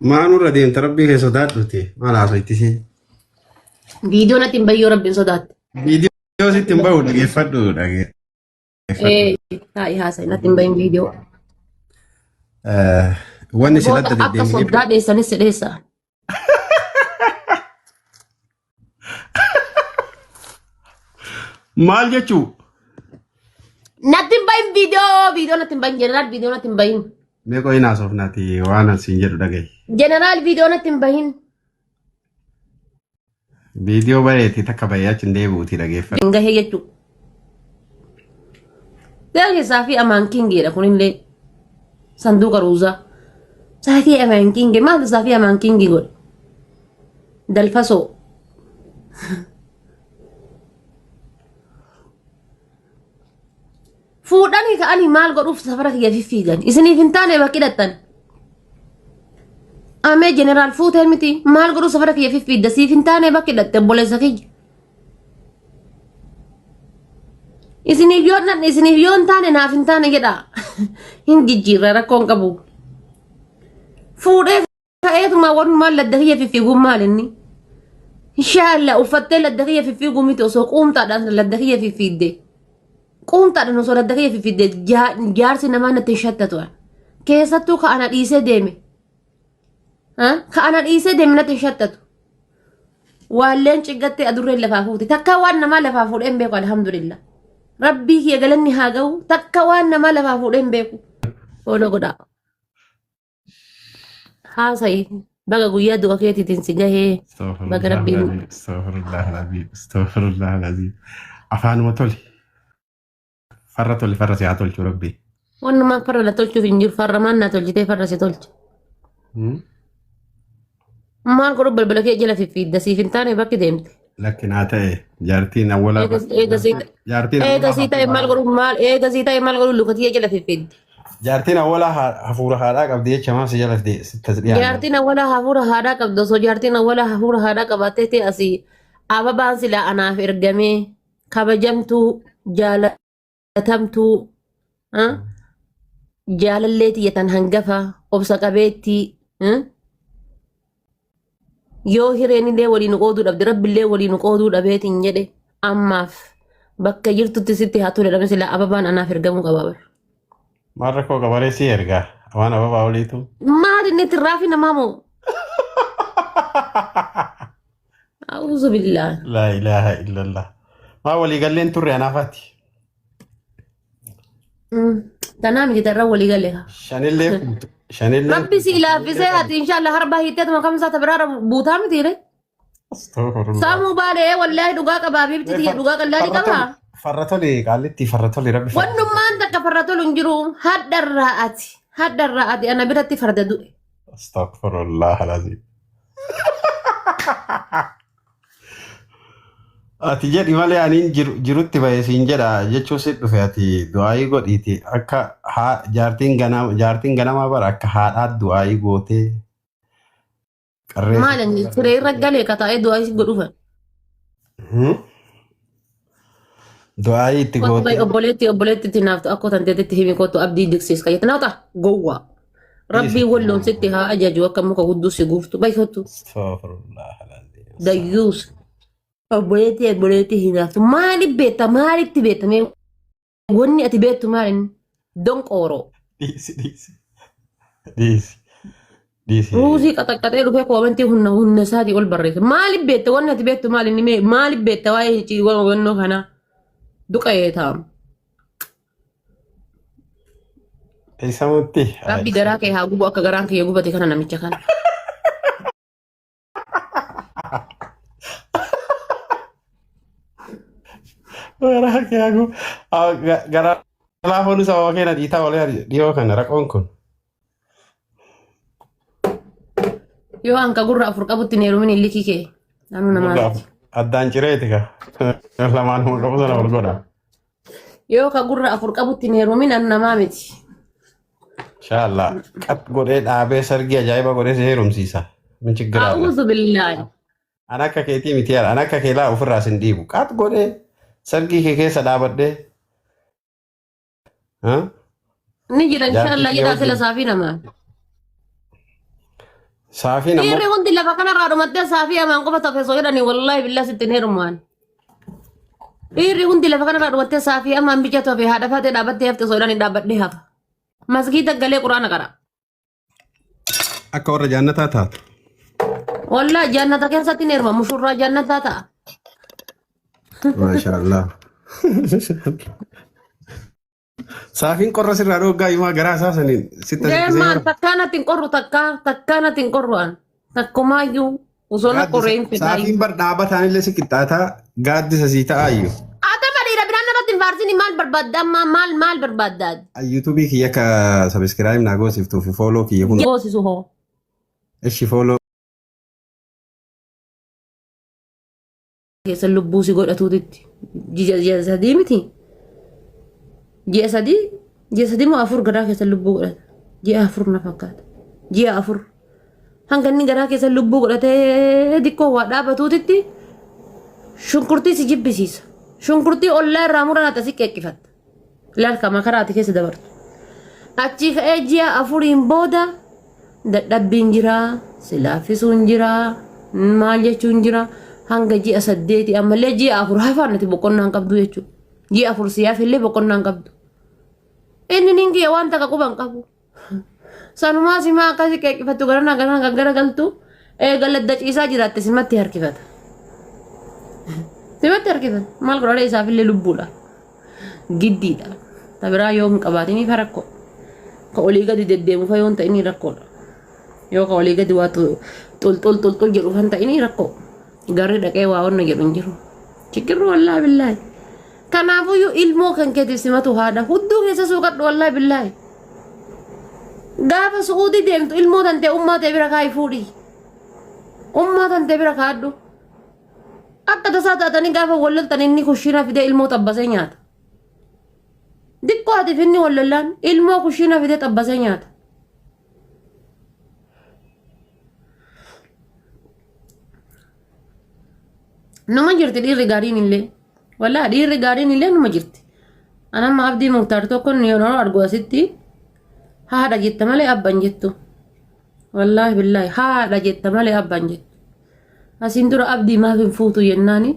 Maa nurra deemta rabbii kee sodaadhuti. Maal haasofti ishee? Viidiyoo natti hin bayyoo rabbiin sodaatte. Viidiyoo sitti hin bahu dhageeffadhu dhageeffadhu. Ee taa'i haasa'i natti hin bahin viidiyoo. Wanni Booda sila akka deddeebi'ee soddaa dheessanis si dheessa. Maal jechuu? Natti hin bahin viidiyoo viidiyoo natti hin bahin jeneraal viidiyoo natti hin bahin. Mee qoyin haasofnaati waan asiin jedhu dhagahi. Jeneraal viidiyoo natti hin bahin. Viidiyoo baheeti takka bahee achi hin deebi'uuti dhageeffadhu. Hin gahee jechuudha. Gahee saafii amaan kingeedha kunillee sanduuqa ruuzaa. Saafii amaan kinge maaltu saafii amaan kingi godhe? Dalfasoo. Fuudhanii ka'anii maal godhuuf safara kiyya fiffiigan. Isiniif hin taane bakki dhattan. Amee jeneraal fuutee miti maal godhuuf safara kiyya fiffiidda siif hin taane bakki dhatte obboleessa kiyya. Isiniif yoo dhanne isiniif yoo hin taane naaf hin taane jedha. Hin jijjiirra rakkoon qabu. Fuudhee Ka'eetuma wanumaan ladda kiyya fiffiiguun maal inni? Inshaalla uffattee ladda kiyya fiffiiguu miti osoo quumxaadhaan ladda kiyya fiffiidde. Quumxaadhaan osoo ladda kiyya fiffiidde jaarsi namaa natti hin shattatu. Keessattuu ka ana dhiisee deeme. Ka ana dhiisee deeme natti hin shattatu. Waalleen ciggattee adurreen lafaa fuute. Takka waan namaa lafaa fuudhee hin beeku alhamdulillah. Rabbii kiyya galanni haa ga'u. Takka waan namaa lafaa fuudhee hin beeku. Ooloo godhaa. Haasa'i baga guyyaa du'a keetiitiin si gahee baga rabbiin Astaghfirullah alazim. Astaghfirullah alazim. Afaanuma toli. Farra toli farra si haa tolchu rabbi. Wannumaan farra na tolchuuf hin jiru farra maan na tolchitee farra si tolche. Maal godhu balbala kee jala fiffiidda siif hin taane bakki deemte. Lakki naa ta'e jaartiin awwalaa jaartiin Eega sii ta'e maal godhu maal eega sii ta'e maal godhu lukatiyya jala fiffiiddi. Jaartiin awwalaa hafuura haadhaa qabdi jecha maaf si jala sitti as dhiyaanna. Jaartiin awwalaa hafuura haadhaa qabdi osoo jaartiin awwalaa hafuura haadhaa qabaattee ta'e asii ababaan silaa anaaf ergamee kabajamtuu jaalatamtuu jaalallee tiyya tan hangafa obsa qabeettii yoo hireen illee waliin qooduu dhabde rabbillee waliin qooduu dhabeetiin jedhe ammaaf bakka jirtutti sitti haa tole dhabne silaa ababaan anaaf ergamuu qaba bar. Maal rakkoo qabaree si ergaa waan ababaa oliitu. Maal inni tirraafi namaa moo? A'uuzu billaa. Laa ilaaha illallah. Maa walii galleen turre anaafaati. Tanaa miti tarra walii galee. Shanillee fuutu. Shanillee. Rabbi si ilaaffisee ati inshallah harbaa hiitteetuma kamsaa ta biraarra buutaa miti ree. Astaghfirullah. Saamuu baalee wallaahi dhugaa qabaa bifti tiyya dhugaa qallaalii qabaa. Farra toli qaallitti farra toli rabbi. farra- Wannummaan takka farra tolu hin jiru hadharraa ati hadharraa ati ana biratti farda du'e. Astaghfirullah alazim. Ati jedhi malee aniin jirutti bahe siin jedha jechuu si dhufe ati du'aayii godhiiti akka jaartiin ganama jaartiin ganamaa bara akka haadhaa du'aayii gootee qarree. Maal inni siree irra galee ka taa'ee du'aa isi godhufa. Hmm? Du'aayii itti Kottu bahi gootee. obboleetti obboleetti itti naaftu akkoo tanteetitti himi kottu abdii diqsiis kayyatti naafta gowwaa. Rabbii walloon sitti haa ajaju akka muka hudduu si guuftu bahi kottu. Astaghfirullah alazim. Dayyuus. Obboleetti obboleetti hin naaftu maaliif beekta maalitti beekta mee wanni ati beektu maal inni donqooroo. Dhiisi dhiisi. Dhiisi. Dhiisi. Ruuzii qaxaqqaxee dhufee koomentii humna humna isaatii ol barreesse. Maaliif beekta wanni ati beektu maal inni mee maaliif beekta waa'ee hiciiwwan hubannoo kanaa duqa'ee taa'amu. Eessamutti? Rabbi garaa kee haa gubu akka garaan kiyya gubate kana namicha kana. Garaa kee haa gubu. Garaa laafoon sababa keenya dhiitaa olee dhiyoo kana raqoon kun. Yoo hanka gurra afur qabutti hin heerumin illikii kee. Anuu namaa Gurra miti. afur. Addaan cireeti ka. Lamaan qabu sana wal godha. Yoo ka gurra afur qabutti hin heerumin anu namaa miti. Inshallah. Qat godhee dhaabee sargii ajaa'iba godhee si heerumsiisa. Min chiggiraadha. A'uuzu billaahi. An akka keetii miti yaala. An akka kee laa ofirraa sin dhiibu. Qat godhee sargii kee keessa dhaabadhee. Ha? Ni jira Jaartii inshallah kee jedhaa sila wajjin. saafii namaa. Saafiin ammoo Dhiirri hundi lafa kanarraa dhumattee saafii amaan qofa tafe osoo jedhanii wallaahi billaa sitti hin heerumaan. Dhiirri hundi lafa kanarraa dhumattee saafii amaan bicha tafe haadha faatee dhaabattee hafte osoo jedhanii dhaabbadhee hafa. Masgiida galee quraana qara. Akka warra jaannataa taatu. Wallaahi jaannata keessatti hin heeruma mushurraa jaannataa ta'a. Maasha Allah. Saafiin qorra sirraa dhooggaa himaa garaa isaa saniin sitti as hirkisee Deemaan bara. takkaa natti hin qorru takkaa takkaa natti hin qorru an takkumaayyuu osoo na qorree hin fedhaayyuu. Saafiin bar dhaabataan illee si qixxaataa gaaddisa sii ta'aayyuu. Atama dhiira biraan irratti hin faarsini maal barbaadda ammaa maal maal barbaadda? Yuutuubii kiyya akka sabiskiraayib naa goosiftuu fi fooloo kiyya kun. Goosisu hoo. Ishi fooloo. Keessa lubbuu si godhatuutitti ji'a 3 miti ji'a 3 ji'a 3 moo 4 garaa keessa lubbuu godhata ji'a 4 na fakkaata ji'a 4 hanga inni garaa keessa lubbuu godhatee xiqqoo waa dhaabatuutitti shunkurtii si jibbisiisa shunkurtii ollaa irraa muran ati si qeqqifatta Ilaal ka makaraa ati keessa dabartu. Achii ka'ee ji'a afuriin booda dadhabbiin jira, si laaffisuun jira, maal jechuun jira. Hanga ji'a 8 ammallee ji'a 4 hafaan ati boqonnaa hin qabdu jechuudha. Ji'a 4 si hafillee boqonnaa hin qabdu. Inni nin kiyya waan takka quba hin qabu. Sanumaa simaa akkasi qeeqifattu garanaa garanaa kan garagaltu eega ladda ciisaa jiraatte simatti harkifata. Simatti harkifata. Maal godhadha isaafillee lubbuudha. Giddiidha. Ta biraa yoo hin qabaatiniif rakkoo. Ka olii gadi deddeemu fa yoo hin ta'inii rakkoodha. Yoo ka olii gadi waa xulxul xulxul jedhu fa hin ta'inii rakkoo. Garri dhaqee waa onna jedhu hin jiru. Chiggirri wallaahi billaahi. Kanaafuyyuu ilmoo kan keetiif simatu haadha hudduu keessa suuqadhu wallaahi billaahi. Gaafa su'uudii deemtu ilmoo tantee ummaa tee bira kaa'i fuudhi. Ummaa tantee bira kaadhu. Akka tasaa taatanii gaafa wal loltan inni kushiinaa fidee ilmoo xabbasee nyaata. Diqqoo atiif inni wal lollaan ilmoo kushiinaa fidee xabbasee nyaata. Numa jirti dhiirri gaariin illee. Wallaa dhiirri gaariin illee numa jirti. Anamma Abdii Muktaar tokko yeroo argu asitti haadha jetta malee abban jettu. Wallaahi billaahi haadha jetta malee abban jettu. Asiin dura Abdii maaf hin fuutu jennaani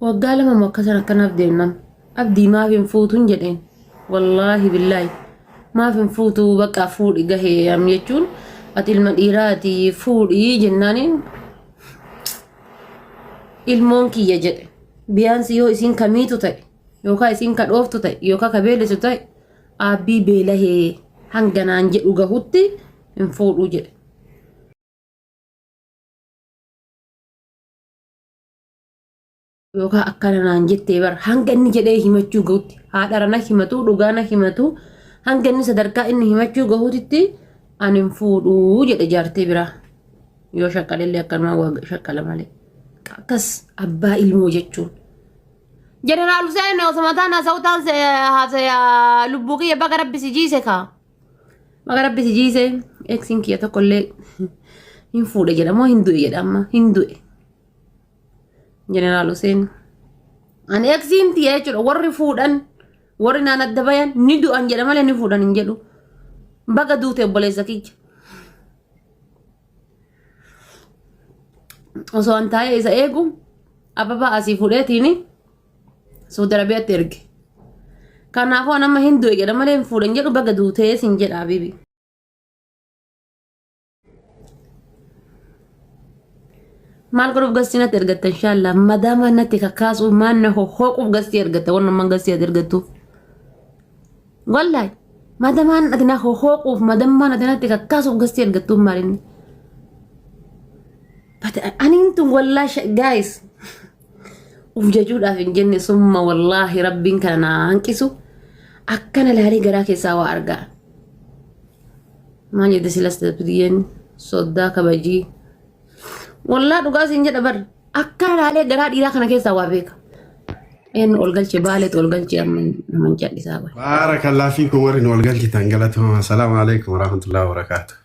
waggaa 2 moo akkasan akkanaaf deemnan Abdii maaf hin fuutun jedheen. Wallaahi billaahi maaf hin fuutu bakka fuudhi gahee am jechuun ati ilma dhiiraati fuudhi jennaaniin ilmoon kiyya jedhe biyaansi yoo isiin ka miitu ta'e yookaan isiin ka dhooftu ta'e yookaan ka beelisu ta'e aabbii beelahee hanganaan jedhu gahutti hin fuudhuu jedhe. Yookaan akkana naan jettee bar hanga inni jedhee himachuu gahutti haadhara na himatu dhugaa na himatu hanga inni sadarkaa inni himachuu gahuutitti ani hin fuudhuu jedhe jaartii biraa yoo shaqqalellee akkanumaa waa shaqqala malee akkas abbaa ilmoo jechuun. Jeneraal Hussein osoo mataan haasa'u taan haasa'e lubbuu kiyya baga rabbi si jiise kaa. Baga rabbi si jiise eksiin kiyya tokkollee hin fuudhe jedha moo hin du'e jedha amma hin du'e. Jeneraal Hussein. Ani eksiin tiyya jechuudha warri fuudhan warri naan adda bayan ni du'an jedha malee ni fuudhan hin jedhu. Baga duute obboleessa kiyya. Osoo an taa'ee isa eegu ababaa asii fuudheetiin Saudi Arabiyaatti erge. Kanaafuu an amma hin du'e jedha malee hin fuudhan jedhu baga duutee sin jedha habiibi. Maal godhuuf gastii natti ergatta inshaallah madaama natti kakkaasuuf maan na hohooquuf gastii ergatta waan amman gastii ati ergattuuf. Wallahi madamaan ati na hohooquuf madammaan ati natti kakkaasuuf gastii ergattuuf maal inni. But aniin tun wallahi guys uf jajuudhaaf hin jenne summa wallaahi rabbiin kana naa hanqisu akkana laalee garaa keessaa waa argaa. Maal jette silas biyyeen soddaa kabajii. Wallaa dhugaa siin jedha bar akkana laalee garaa dhiiraa kana keessaa waa beeka. Eenyu ol galche baaleetu ol galche amma naman callisaa bara. Baarakallah fiikum warri nu wal galchitan galatooma. Assalaamu alaikum warahmatullahi wabarakatuh.